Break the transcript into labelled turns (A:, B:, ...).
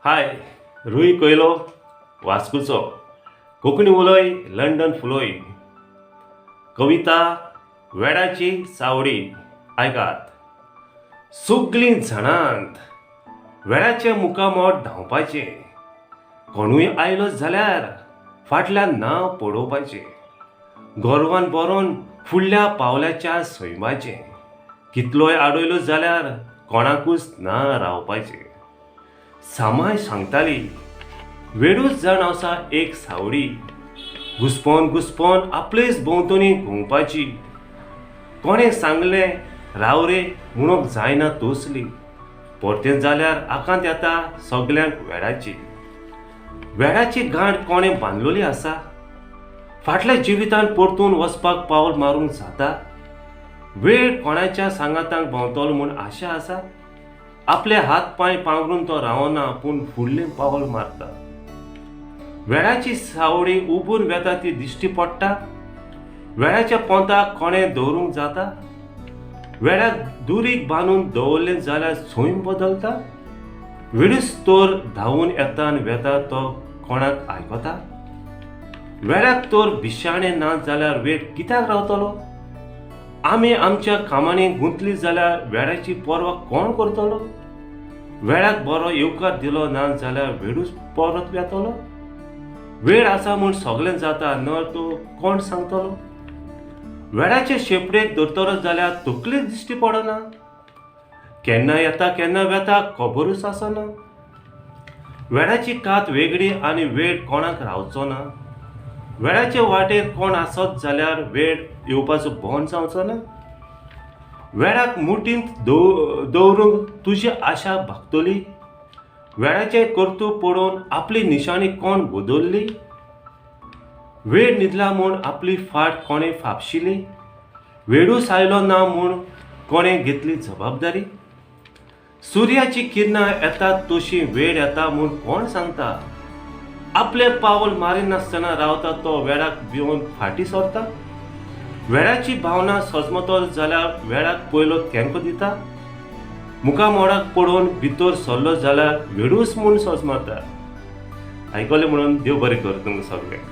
A: हाय, रूय कोयलो वास्कोचो, कोंकणी उलय, लंडन फुलोय. कविता वेडाची सावडी आयकात. सगलीं जाणांत वेळाचें मुखामळ धांवपाचें, कोणूय आयलो जाल्यार फाटल्यान ना पडोवपाचें, गोरवान बरोवन फुडल्या पावलाच्या सैमाचें, कितलोय आडयलो जाल्यार कोणाकूच ना रावपाचें. सामाय सांगताली, वेडूच जावन आसा एक सावडी, घुसपोन घुसपोन आपलेच भोंवतणी घुंवपाची. कोणें सांगलें राव रे म्हणूंक जायना तसली, परतें जाल्यार आकांत येता सगल्यांक वेळाची. वेळाची गांठ कोणें बांदलेली आसा? फाटल्या जिवितांत परतून वचपाक पावल मारूंक जाता? वेळ कोणाच्या सांगाताक भोंवतलो म्हूण आशा आसा? आपले हात पांय पांगरून तो रावना, पूण फुडलें पावल मारता. वेळाची सावडी उबून वेता ती दिश्टी पडटा? वेळाच्या पोंताक कोणें दवरूंक जाता? वेळाक दुरीग बांदून दवरलें जाल्यार सैम बदलता? वेळूच तर धांवून येता आनी वेता, तो कोणाक आयकता? वेळाक तर बिशाणें ना जाल्यार वेळ कित्याक रावतलो? आमी आमच्या कामांनी गुंतली जाल्यार वेळाची पर्वा कोण करतलो? वेळाक बरो येवकार दिलो ना जाल्यार वेळूच परत वेतलो? वेळ आसा म्हूण सगळें जाता न तो कोण सांगतलो? वेळाचे शेपडेक धरतलो जाल्यार तकलीच दिश्टी पडना. केन्ना येता केन्ना वेता खबरूच आसना. वेळाची कात वेगळी आनी वेळ कोणाक रावचो ना. वेळाचे वाटेर कोण आसत जाल्यार वेळ येवपाचो बंद जावचो ना. वेळाक मुठींत दवरूंक तुजी आशा भागतली? वेळाचें कर्तूब पळोवन आपली निशाणी कोण बदल्ली? वेळ न्हिदला म्हूण आपली फाट कोणें फापशिली? वेळूच आयलो ना म्हूण कोणें घेतली जबाबदारी? सुर्याची किरणां येतात तशी वेळ येता म्हूण कोण सांगता? आपलें पावल मारिनासतना रावता तो वेळाक भिवन फाटीं सरता? वेळाची भावना सजमतलो जाल्यार वेळाक पयलो तेंको दिता? मुखामळाक पळोवन भितर सरलो जाल्यार वेळूच म्हूण सजमता. आयकलें म्हणून देव बरें कर तुमकां सगळ्यांक.